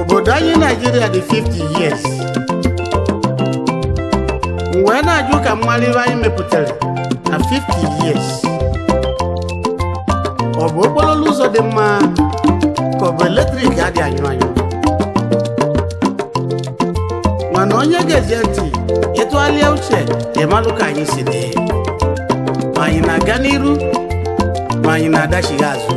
Obodo anyị Naijiria dị 50 years. M wee na-ajụ ka mmalive anyị mepụtara na 50 years. Ọ bụ okporo ụzọ dị mma, ka ọ bụ electric adị anyụ anyụ? Mana onye ga-eje ntị ịtụgharịa uche, ịmalụ ka anyị si dị, ma anyị na-aga n'iru, ma anyị na-adachighi azụ.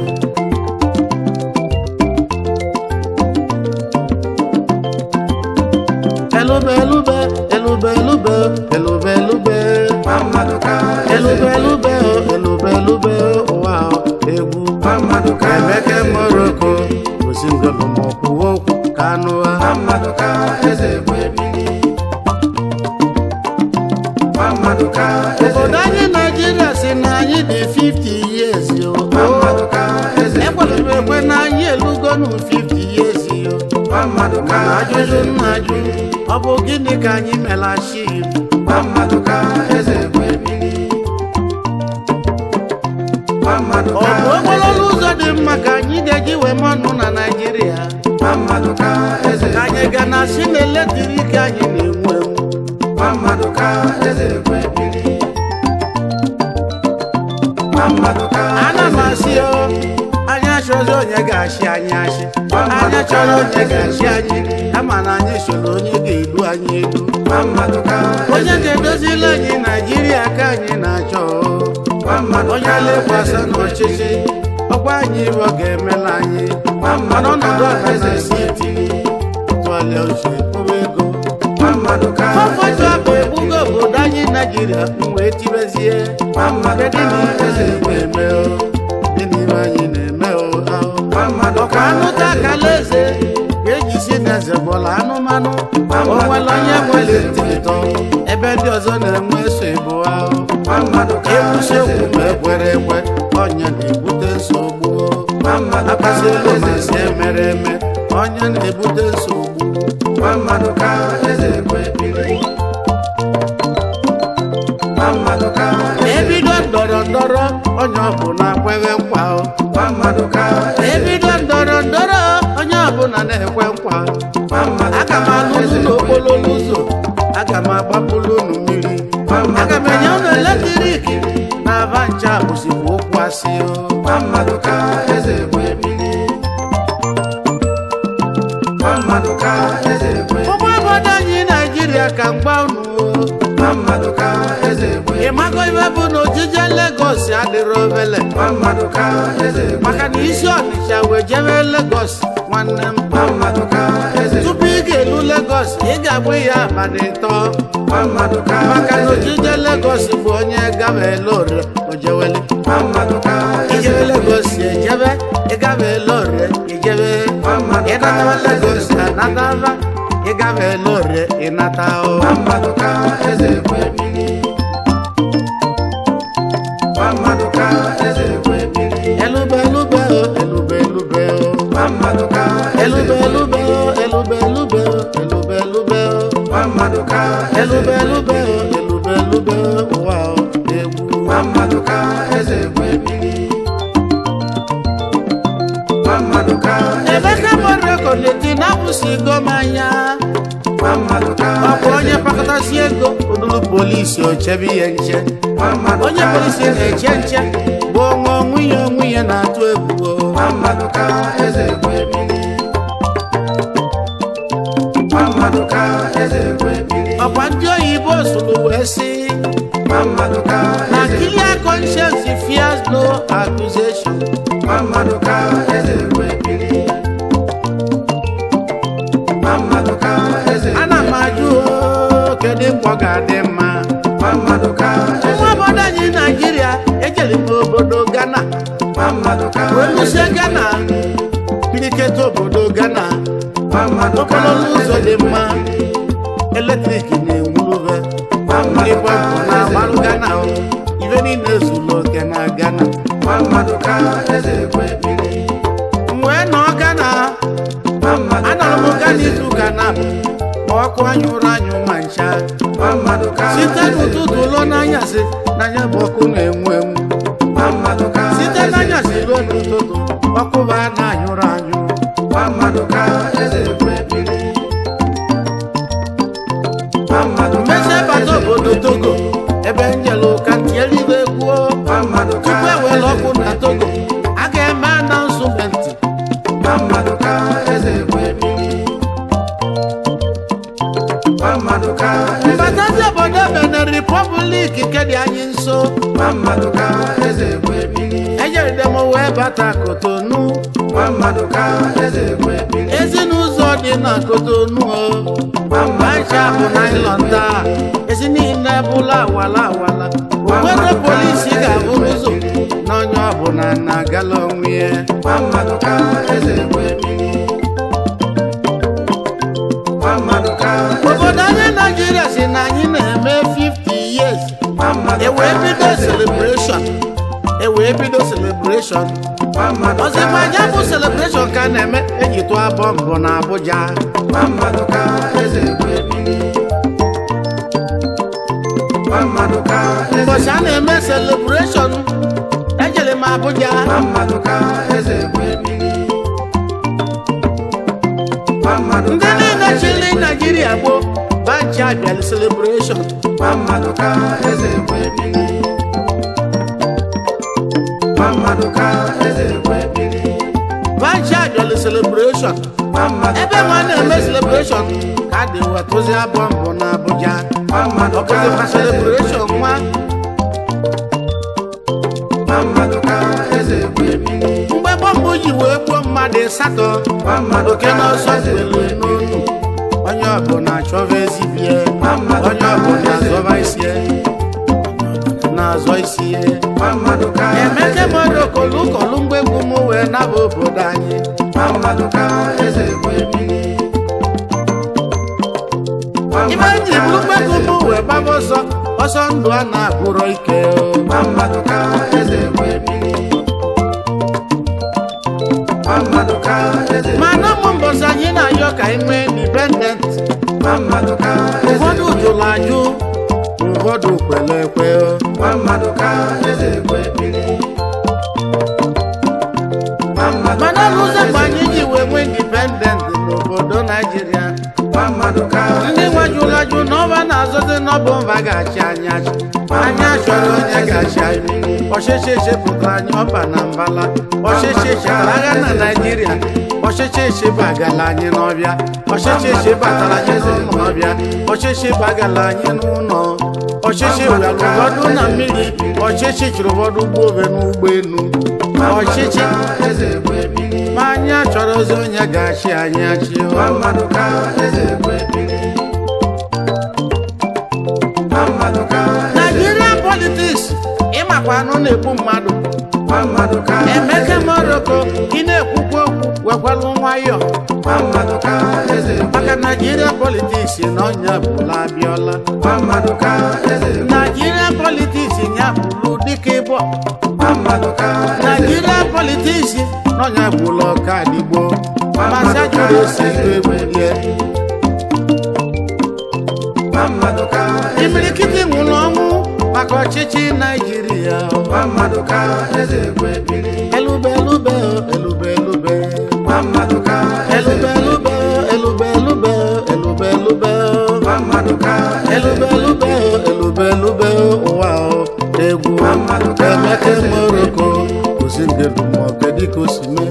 Elube, elube, elube, elube, elube, elube. Elube, elube, elube, elube. Ụwa egwu. Emeke Moroko gosi ngolo ma ọkwuo okwu ka anụ ha. Obodo anyị Naijiria si na anyị dị 50 years yo. Ekwere m ekwe na anyị elugonu 50 years yo, mana ajụjụ m na-ajụ, ọ bụ gịnị ka anyị mere achieve? Ọ bụ okporo ụzọ dị mma ka anyị ga-eji wee manụ na Naijiria, ka anyị ga na si na electric anyị na-enwu enwu? Ana m asị o, anyị achọzi onye ga-achị anyị achị. Anyị chọrọ onye ga-achị anyị, kama na anyị soro onye ga-edu anyị edu, onye ga-edozili anyị Naijiria ka anyị na-achọ o. Onye lekwasị n'ọchịchị ọkwa anyị iwe ọ ga-emela anyị, mana ọnọdụ ọhanasi etili tụgharịa uche kpọba ego fọfọtụ abụ egbugo obodo anyị Naijiria. M wee tibezie, kedu na ihe na-eme o? Gịnị ibe anyị na-eme o ahụ? Ọkwa anụta akala eze ga-eji si na eze bụla anụmanụ. O nwere onye nwere ntịtọ ebe ndị ọzọ na-enwe eso ịbụ ahụ. Ekwusi okwu ma ekwere ekwe, ọnya na-ebute nsogbu. Akasị elu ma si emere eme, ọnya na-ebute nsogbu. Mmadụ ka eze kwe biri. Mmadụ ka eze. Ebido ndọrọ ndọrọ, onye ọbụla kwere nkwa o. Mmadụ ka eze. Ebido ndọrọ ndọrọ, onye ọbụla na-ekwe nkwa. Aga m alụzụ n'okporo ụzọ, aga m agbapụrụ unu mmiri, aga m enye unu electric na aba ncha. Bụzikwa okwu asị o. Mmadụ ka eze kwe biri. Mmadụ ka eze kwe. Ụmụ obodo anyị Naijiria, ka mgba unu o. Mmadụ ka eze kwe. Ị mago ibe bụ na ojije Legọs adịrọ obele? Mmadụ ka eze kwe. Maka na isi Ọnịcha wee jebe Legọs, nwanne m, Mmadụ ka eze. tupu ị ga-elu Legọs, ị ga-agbụ ya abalị 3. Mmadụ ka Maka na eze. ojije Legọs bụ onye gabele ore ojewele. Mmadụ ka eze. Ijebe Legọs ejebe, ịgabele ore ijebe, ịnataba Legọs anataba, ịgabele ore ịnata o. Mmadụ ka eze kwe biri. Mmadụ ka eze kwe biri. Elube, elube o, elube, elube o. Mmadụ ka eze. Elube, elube o, elube, elube o, elube, elube o. Mmadụ ka eze. Elube, elube o, elube, elube o. Ụwa o egwu. Mmadụ ka eze kwe biri. Mmadụ ka eze. Emeka Moroko na-eti na-abụsigo m anya. Mmadụ ka Ọ bụ onye kpakọtasị ego odulu polisi ochebe ihe nche. Mmadụ Onye ka polisi na-eche nche bụ onwe onwe ya, onwe ya na-atụ egwu o. Mmadụ ka eze kwe biri. Mmadụ ka eze kwe biri. Ọkwa ndị oyibo sụrụ wee sị Mmadụ ka na eze. clear conscience fears no accusation. Mmadụ ka eze kwe biri. Mmadụ ka eze. Ana m ajụ o, kedu mgbe ọ ga-adị mma? Mmadụ ka eze. Nwa obodo anyị Naijiria, ejere m obodo Ghana Mmadụ ka wee lụsie Ghana, kiriketa obodo Ghana. Mmadụ ka Okporo ụzọ dị mma, electric na-enwurube, ndị pọmpụ na-agbarụ Ghana o. Ife niile zuru oke na Ghana. Mmadụ ka eze kwe biri. M wee nọọ Ghana. Mmadụ Anọrọ m ka Ghana eze. izu ụka na Ọkụ anyụrụ anyụ ma ncha. Site n'ụtụtụ lụọ n'anyasị, n'anya bụ ọkụ na-enwu enwu. Site n'anyasị ruo n'ụtụtụ, ọkụ bụ a na-anyụrụ anyụ. Mmezie bata obodo Togo, ebe njelu ka ntielibe kwuo. Tupu ewere ọkụ na Togo, a ga-eme announcement. Mbatazi obodo Benin Republic nke dị anyị nso, ejeride m wee bata Kotonu. Ezinụzọ dị na Kotonu o bancha bụ naịlọn taa, ezi niile bụla awala awala. Onwere polisi ga-abụ n'ụzọ na onye ọbụla na-agala onwe ya. Obodo anyị Naijiria si na anyị na-eme 50 years, ewee bido celebration, ewee bido celebration. Ọzịkwa anya bụ celebration ka a na-eme, eji tụọ bọmbụ na Abuja. Ụbọchị a na-eme celebration, ejere m Abuja. Ndị niile chịrị Naijiria gboo banchi abịala celebration. Banchi abịala celebration, ebe nwa na-eme celebration ka a dị wetụzie bọmbụ na Abuja. Ọ bụzịkwa celebration nwa. Mgbe bọmbụ ji wee gbuo mmadụ 8, oke n'ọsọ gbelu n'onu. Onye ọbụla chọva ezibie, onye ọbụla zọba isie, na-azọ isi ya. Emeke mmadụ kolukolu mgbe egwu m wee naba obodo anyị. Ibe m ji bụrụ mgbe egwu m wee gbaba ọsọ, ọsọ ndụ a na-agwụrọ ike o. Mana ụmụ mbọsị anyị na-ayọ ka anyị nwee independent, ụfọdụ jụrụ ajụ, ụfọdụ kwere ekwe o. Mana n'ụzọ mgbe anyị ji wee nwee independent n'obodo Naijiria, ndị nwa jụrụ ajụ na ọba na-azọzi n'ọbụ mba ga-achị anyị achị. Anyị achọrọ onye ga-achị anyị. Ọchịchị chepụtara anyị ọba na mbala. Ọchịchị chetara agha na Naijiria. Ọchịchị chebagala anyị n'ọbịa. Ọchịchị chebatara anyị n'ụlọ ọbịa. Ọchịchị bagala anyị n'ụlọ. Ọchịchị were ụfọdụ na mmiri. Ọchịchị chụrụ ụfọdụ ụgbọ ove n'ụgbọelu. Ọchịchị, ma anyị achọrọzi onye ga-achị anyị achị o. Nigerian politics, ịmakwa anụ na-egbu mmadụ. Emeke Morocco, ị na-ekwukwa okwu wekwalụ nwayọọ, maka Nigerian politics na ọnya bụla abịọla. Nigerian politics nya bụlu dịka ịbọ. Nigerian politics na ọnya bụla ọka adịgbo masị jụrụ esi egwu. Imirikiti nwụrụ ọnwụ maka ọchịchị Naijiria. Elube elube elube elube elube elube elube elube elube elube elube elube elube elube ụwa o egwu. Emeke Morocco osi ndebu ma kedu ka o si mee?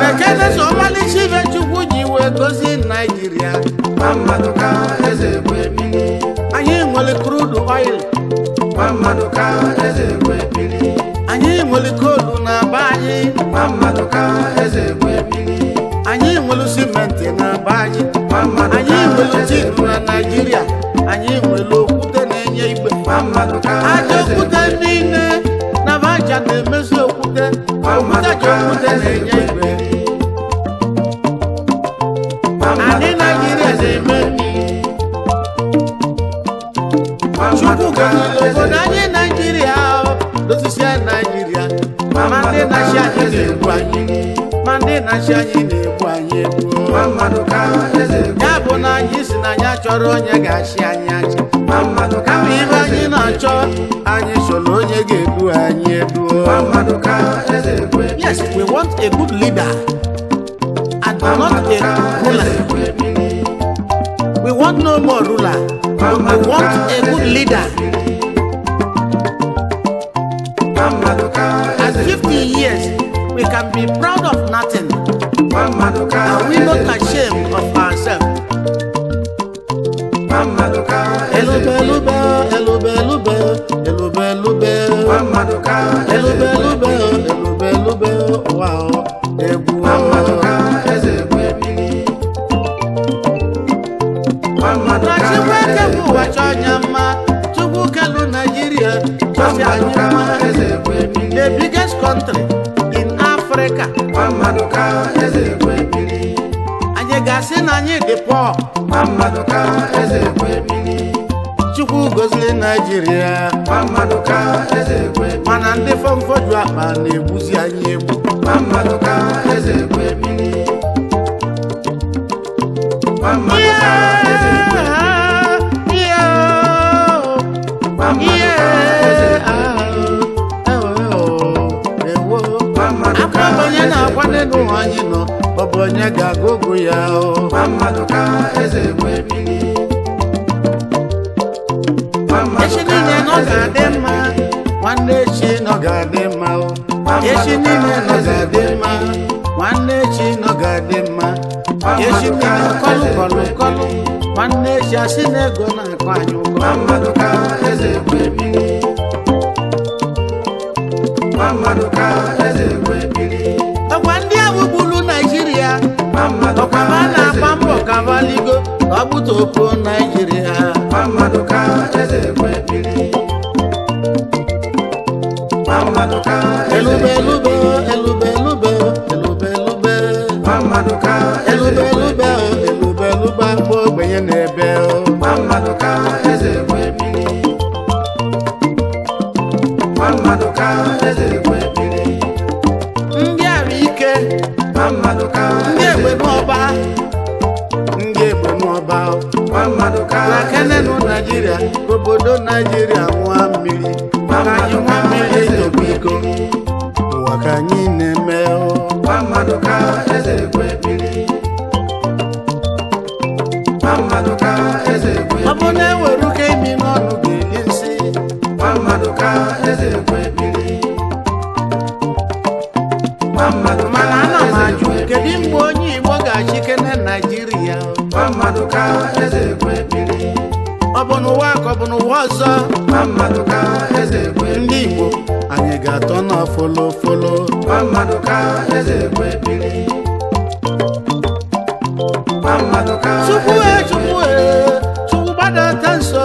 Ekene so ọmalịcha ibe Chukwu ji wee gozi Naijiria. Anyị nwere crude oil, anyị nwere koolu na be anyị, anyị nwere simenti na be anyị, anyị nwere tin na Naijiria, anyị nwere okwute na-enye igbe. Aja okwute niile na baja na-emezi okwute, okwute ji okwute na-enye igbe. Anyị Naijiria na-eme. Chukwu goziri obodo anyị Naijiria, dozisia Naijiria, ma ndị na-achị anyị na-egbu anyị, ma ndị na-achị anyị na-egbu anyị egbu. Ya bụ na anyị si na anyị achọrọ onye ga-achị anyị achị, kama ibe anyị na-achọ, anyị chọrọ onye ga-edu anyị edu. Yes, we want a good leader and not a ruler. We want no more ruler, but we want a good leader. At 50 years, we can be proud of nothing. Are we not ashamed of ourselves? Elube, elube, elube, elube, elube, elube, elube, elube, elube, elube, ụwa o, egwu o. Na Chukwu ekewu ụwa chọọ anya mma, Chukwu kelu Naijiria chọsi anyị mma, the biggest country in Africa. Anyị ga-asị na anyị dị poor? Chukwu goziri Naijiria, mana ndị fọmfọju akpa na-egbuzi anyị egbu. Mmadụ eze ekwe bili. Mmadụ eze ekwe. Mmadụ eze ekwe. Mmadụ Akwa bụ onye na-akwa n'elu ụwa anyị nọ, ọ bụ onye ga-agụgụ ya o. Mmadụ ka eze ekwe bili. Echi niile na ọ ga-adị mma, nwanne echi na ọ ga-adị mma o. Echi niile na ọ ga-adị mma, nwanne echi na ọ ga-adị mma. Echi niile kọlụ kọlụ kọlụ, nwanne echi asị na ego na-akọ anyị ụkọ. Mmadụ ka eze ekwe bili. Mmadụ ka eze ekwe bili. Ọkwa ndị ahụ gburu Naijiria, Mmadụ ọkwa ka ba eze na-agba mbọ ekwe. ka baligo ka ọ bụtopuo Naijiria. Mmadụ ka eze ekwe bili. Mmadụ ka eze Elube, ekwe. elube, elube, elube, elube, elube. Mmadụ ka eze Elube, ekwe. elube, elube, elube, akpọ ogbenye n'ebe o. Mmadụ ka eze ekwe bili. Mmadụ ka eze ekwe bili. Ndị arụ ike, Mmadụ ka ndị eze egbe ekwe. n'ọba, ndị egbe n'ọba o. Mmadụ ka Na eze kenenu ekwe. Naijiria, ka obodo Naijiria nwa mmiri, ka anyị nwa mmiri tokwa iko. Ụwa ka anyị na-eme o. Mmadụ ka eze ekwe bili. Mmadụ ka eze ekwe. Ọ bụ na ewere uke imi n'ọnụ ga-eli nsị. Mmadụ ka eze ekwe bili. Mmadụ ka Mana ana m eze ajụ, ekwe. kedu mgbe onye Igbo ga-achị kene Naijiria? Mmadụ ka eze ekwe bili. Ọ bụ n'ụwa ka ọ bụ n'ụwa ọzọ? Mmadụ ka eze ekwe. Ndị Igbo, anyị ga-atọ na folofolo. Mmadụ ka eze ekwe bili. Mmadụ ka Chukwu eze e, ekwe. Chukwu e, Chukwu gbadata nso.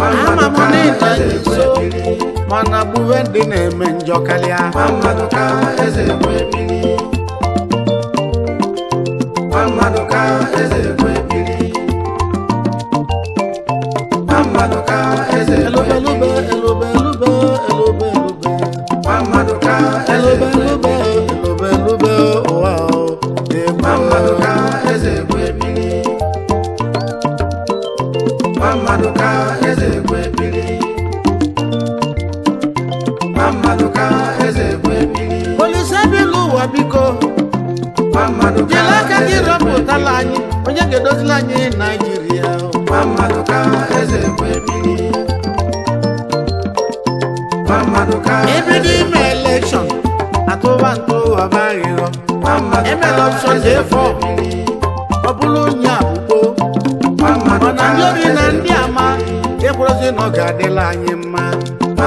Ama m Mmadụ ka na ịnọ eze anyị ekwe nso, bili. mana gbuwe ndị na-eme njọ karịa. Mmadụ ka eze ekwe bili. Mmadụ ka eze ekwe bili. Mmadụ ka eze ekwe. Elube, elube, elube, elube, elube. Mmadụ ka eze Elube, ekwe. elube, elube, elube, ụwa o, egwu. Mmadụ ka eze ekwe bili. Mmadụ ka eze ekwe bili. Mmadụ ka eze ekwe bili. Olise bilu ụwa, biko, Mmadụ ka jiri aka gị eze ekwe. rọpụtala anyị onye ga-edozili anyị Naijiria. Mmadụ ka eze ekwe bili. Mmadụ ka Ebido ime election, atụba ntụ ọba aghịghọ. Mmadụ ka Emela option eze J4, ọ bụrụ onye abụkpo. Mmadụ Mana ka ndị ori na eze ndị ama ekwurozi na ọ ga-adịla anyị mma.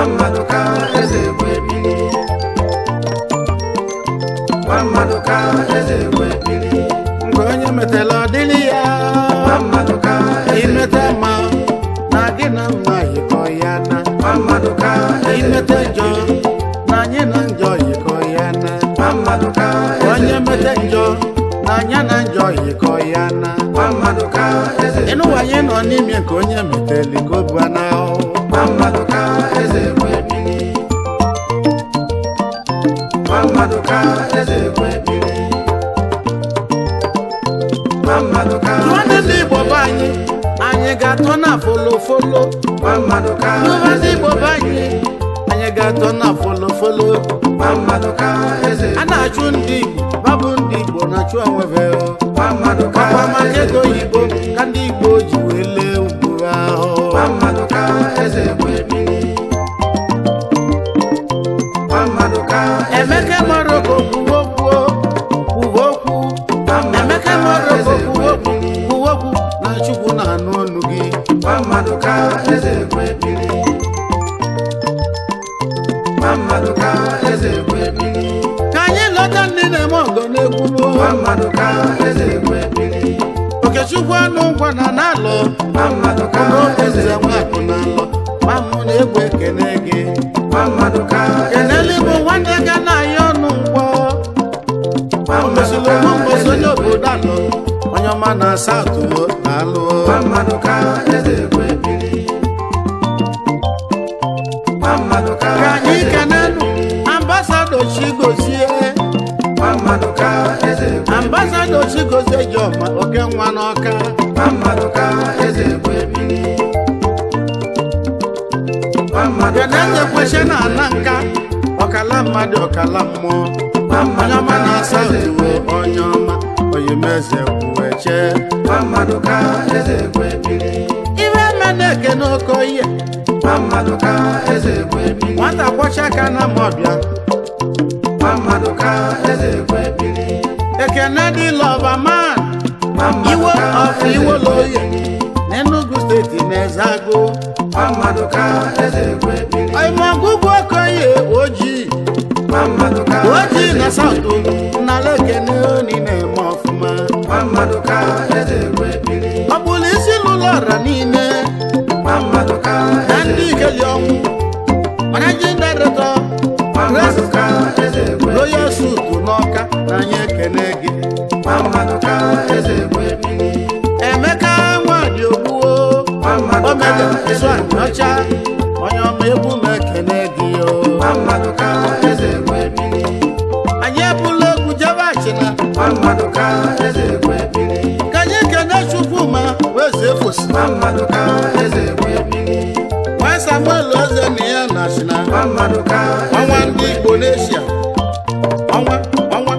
Mmadụ ka eze ekwe bili. Mmadụ ka eze ekwe bili. Nke onye metela, ọ dịrị ya. Mmadụ ka eze Imete mma, na gị na mma yikọ ya na. Mmadụ ka eze Imete njọ, na anyị na njọ yikọ ya na. Mmadụ ka eze Onye mete njọ, na anya na njọ yikọ ya na. Mmadụ ka eze Ịnụwa anyị nọ n'ime, nke onye meteli ka o bu anahụ. ga-atọ na folofolo. Nwa mmadụ ka Yụba ndị eze Igbo be anyị, anyị ga-atọ na folofolo. Nwa mmadụ ka eze. A na-achụ ndị Igbo, babụ ndị Igbo na-achụ onwebe. Nwa mmadụ ka Ọkwa maka eze. Ego oyibo ka ndị Igbo ji wee lee ugwu ahụ. Nwa mmadụ ka eze wee biri. Nwa mmadụ ka eze. Emeka Morocco, kwuwe okwu, kwuwe okwu. Emeka Morocco, kwuwe okwu, kwuwe okwu na Chukwu na-anụ ọnụ gị. Nwa mmadụ ka eze wee biri. Nwa mmadụ ka eze wee biri. Ka anyị lọta ndị na-eme ọgọ n'egwu. Nwa mmadụ ka eze wee biri. Okechukwu anụ ngwa na na-alọ. Nwa mmadụ ka eze Nze nwakụ na-alọ mamụ na egwu, ekene gị. Nwa mmadụ ka eze. Kenele bụ nwanne ga na-aya ọnụ nkwọ. O mesịrị ogbu mbosi onye obodo alọ, onye ọma na South na-alụ. Nwa mmadụ ka eze wee biri. Nwa mmadụ ka Ka anyị eze. kenenụ Ambassador Chigozie. Nwa mmadụ ka eze wee. Ambassador Chigozie Jọma oke nwa n'Ọka. Nwa mmadụ ka eze wee biri. Nwa mmadụ ka Keneze kwesị na ana nka ọkala mmadụ, ọkala mmụọ, onye ọma na South, onye ọma oyimeze kwueche. Nwa mmadụ ka eze wee biri. Ibe eme na-eke n'oke ihe. Nwa mmadụ ka eze wee biri. Nwata kwọcha aka na mọbịa. Nwa mmadụ ka eze wee biri. Ekene dị lọvaman Nwa mmadụ Iwo ka of eze Iwoloye n'Enugu Steeti na Ezeagụ. Nwa mmadụ ka eze wee biri. Ọmọgụgụ Okoye ojii. Nwa mmadụ ka Ojii eze na South nnala, ekene oni na-eme ọfụma. Nwa mmadụ ka eze wee biri. Ọ bụrụ isi n'ụlọ ọra niile Nwa mmadụ ka na eze ndị ikeli ọnwụ, managing director, Nwa mmadụ ka eze wee Royal Suit n'Ọka na anyị ekene gị. Nwa mmadụ ka eze wee biri. Emeka nwadị ogbuo. Nwa mmadụ ka Omega eze Swan ọcha, onye ọma, egwu m ekene gị o. Nwa mmadụ ka eze wee biri. Anyị ebula egwu jebe achịna. Nwa mmadụ ka eze wee biri. Ka anyị kene Chukwuma wee zee fosi. Nwa mmadụ ka eze wee biri. Nwa Samuel Eze na ya na achịna. Nwa mmadụ ka Ọnwa eze ndị Igbo n'Eshia, ọnwa, ọnwa.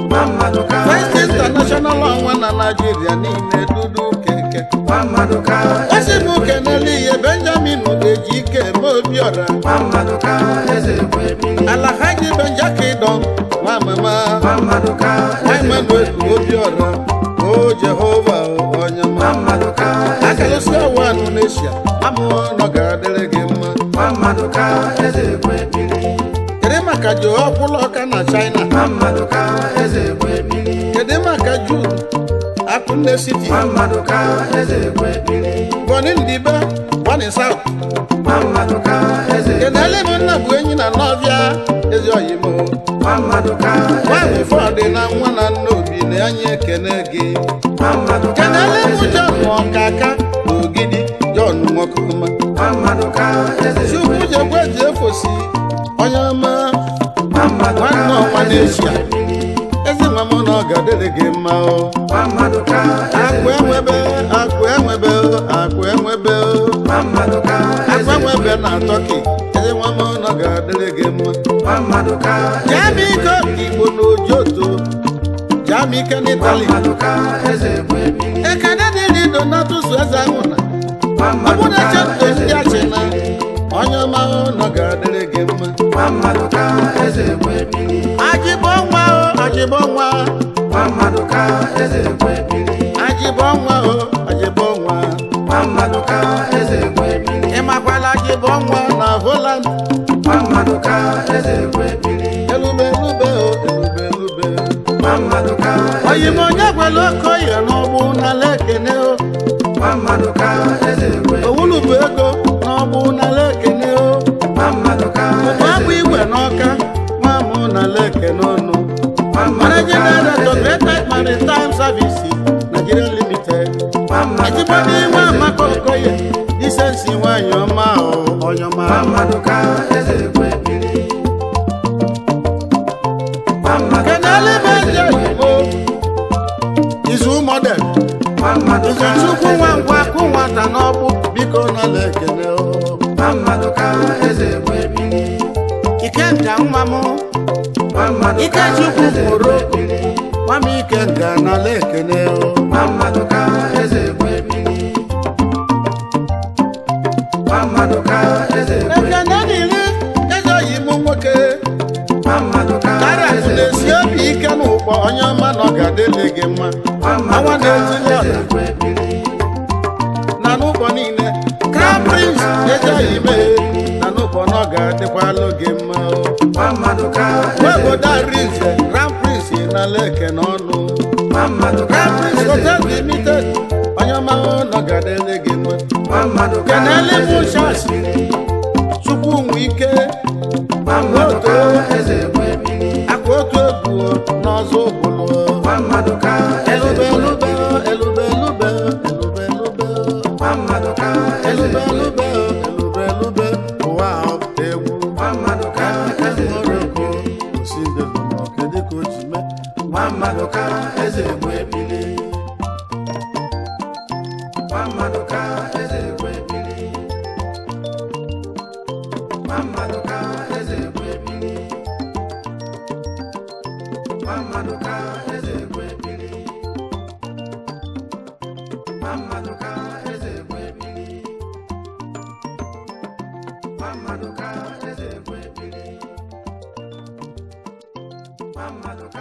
Nwa mmadụ ka First eze International ọnwa na Naijiria niile, dudu keke. Nwa mmadụ ka Esi m kenele ihe Benjamin ga-eji ike eme Obiọra. Nwa mmadụ ka eze wee biri. Alhaji Benjakidon nwa mama. Nwa mmadụ ka Nwa eze Emmanuel Obiọra o, Jehova onye Nwa ma mmadụ ka eze akalụsi ọwa anụ n'Eshia amụọ nọ, ga-adịrị gị mma. Nwa mmadụ ka eze wee biri. Kedu maka Joe Ọka na China? Nwa mmadụ ka eze wee biri. Kedu maka Jude Akụnne City? Nwa mmadụ ka eze wee biri. Bọni Ndibe, Bọni South. Nwa mmadụ ka eze Kenele m nna bụ enyi na Nọvịa ezi oyimo. Nwa mmadụ ka Nwaanyị eze fọdụ na nwa na nna obi na anyị ekene gị. Nwa mmadụ ka Kenele m eze John Ọkaka na Ogidi John Nwokoma. Nwa mmadụ ka eze Chukwu jekwe ji efosi onye ọma. Nwa mmadụ ka Nwanne ọnwa eze n'Eshia, ezi nwa m na ọ ga-adịrị gị mma o. Nwa mmadụ ka Akụ eze enwebe, akụ enwebe, akụ enwebe. Nwa mmadụ ka Akụ eze enwebe na Turkey, ezi nwa m na ọ ga-adịrị gị mma. Nwa mmadụ ka Jamike Igbo na Ojoto, Jamike n'Itali. Nwa mmadụ ka eze wee biri. Ekene dịrị Donatus Eze Anwụna. Nwa Ọ mmadụ bụ na ka chepụta eze ndị achịna, onye ọma na ọ ga-adịrị gị mma. Nwa mmadụ ka eze wee biri. Ajịbọ nwa o, ajịbọ nwa. Nwa mmadụ ka eze wee biri. Ajịbọ nwa o, ajịbọ nwa. Nwa mmadụ ka eze wee biri. Ịmakwala ajịbọ nwa na Holland. Nwa mmadụ ka eze wee biri. Elube elube o, elube elube. Nwa mmadụ ka eze Oyime onye gwere okoye n'ọgbụ n'ala, ekene o. Nwa mmadụ ka eze wee Owulu bụ ego n'ọgbụ n'ala, ekene o. Nwa mmadụ ka Nwa bụ igwe n'Ọka, nwa mụ n'ala, ekene ọnụ. Nwa mmadụ Managing ka Director, eze Great Light Maritime Service Nigeria Limited. Nwa mmadụ ka Ajibọdị nwa eze Amaka Okoye disensi nwanyị ọma o, onye ọma. Nwa mmadụ ka eze wee biri. Nwa mmadụ ka Kenele bụ eze eze oyibo izu model. Nwa mmadụ ka Izuchukwu nwa ngwa kụ nwata n'ọgbụ. nwa m. Ikechukwu Moroko, nwa m Ikenga n'ala ekene o. Maduka eze kwebili. Maduka eze Ekene dịrị eze oyi m nwoke. Maduka Karakụ eze na-esi obi ike n'ụkpọ, onye ọma na ọ ga-adịlị gị mma. Ọnwa na-etinye eze ọla kwebili. Na n'ụkpọ niile, Crown Prince eze oyi mee na n'ụkpọ na ọ ga-adịkwalụ gị mma o. Maduka eze Obodo Arinze, Crown Prince n'ala ekene ọnụ. Maduka Crown Prince eze Hotel Limited, onye ọma na ọ ga-adịlị gị mma. Maduka Kenele eze m Shasi Chukwu nwe ike. Maduka eze kwebili. Akwa otu egwu n'ọzọ ụbụlụ. Maduka eze Elube elube elube elube elube elube. Maduka eze Elube elube elube elube ụwa ahụ egwu. Maduka eze Moroko osimiri ma kedu ka o ji mee? Maduka eze kwebili. Maduka eze kwebili. Maduka eze kwebili. Maduka eze kwebili. Maduka eze kwebili. Maduka eze kwebili. Maduka.